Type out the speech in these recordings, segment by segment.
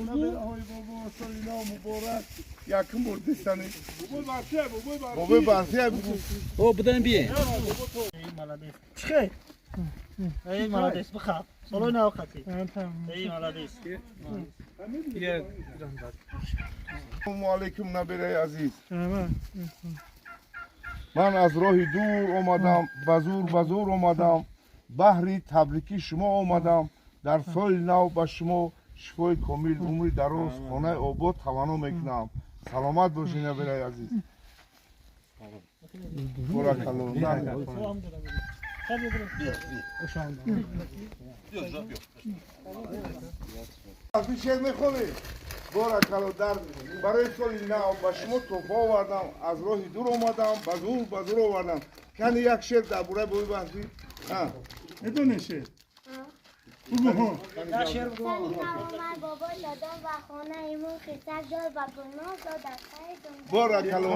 Набираҳои бобо, соли нав муборак. Якум бор дистани. Бобои барфия бугу. О, будан бие. Эй, молодец. Чихе? Эй, молодец, биха. Солои нав хати. Эй, молодец. Салому алейкум, набираи азиз. Ман аз роҳи дур омадам, ба зур, ба зур омадам, баҳри табрикии шумо омадам. Дар соли нав ба шумо шифои комил, умри дароз, хонаи обод таманно мекунам. Саломат бошед, набираи азиз. Боракалло. Шер мехонед? Боракалло. Дар барои соли нав ба шумо тӯҳфа овардам, аз роҳи дур омадам, ба зур, ба зур овардам. Кани, як шер дар бораи боби барфӣ. Медонӣ шер? Бугу ҳо. Шер бугу. Соли нав омад, бобо додам ва хонаи мо хисак дод ва гулноз дод дар сари дунё. Боракалло,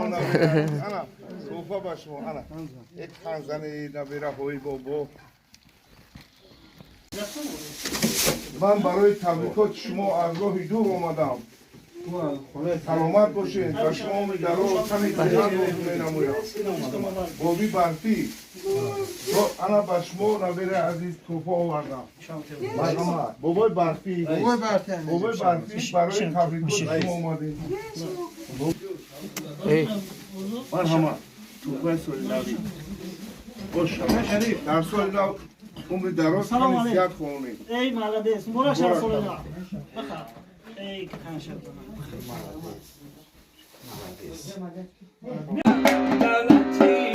ана тӯҳфа ба шумо, ана як ханзани набираҳои бобо. Ман барои табрикоти шумо аз роҳи дур омадам. Саломат бошед, ба шумо умри дароз, тани сиҳат орзу менамоям. Боби барфӣ, ана ба шумо, набираи азиз, тӯҳфа овардам. Бобои барфӣ, бобои барфӣ, барои табрикоти шумо омадем. Марҳамат, тӯҳфаи соли навӣ боша. Дар соли нав умри дароз, тани сиҳат хоҳонем. Эй, молодец. Муборак шава соли нав. Биха. Эй, ханшер. Давлати.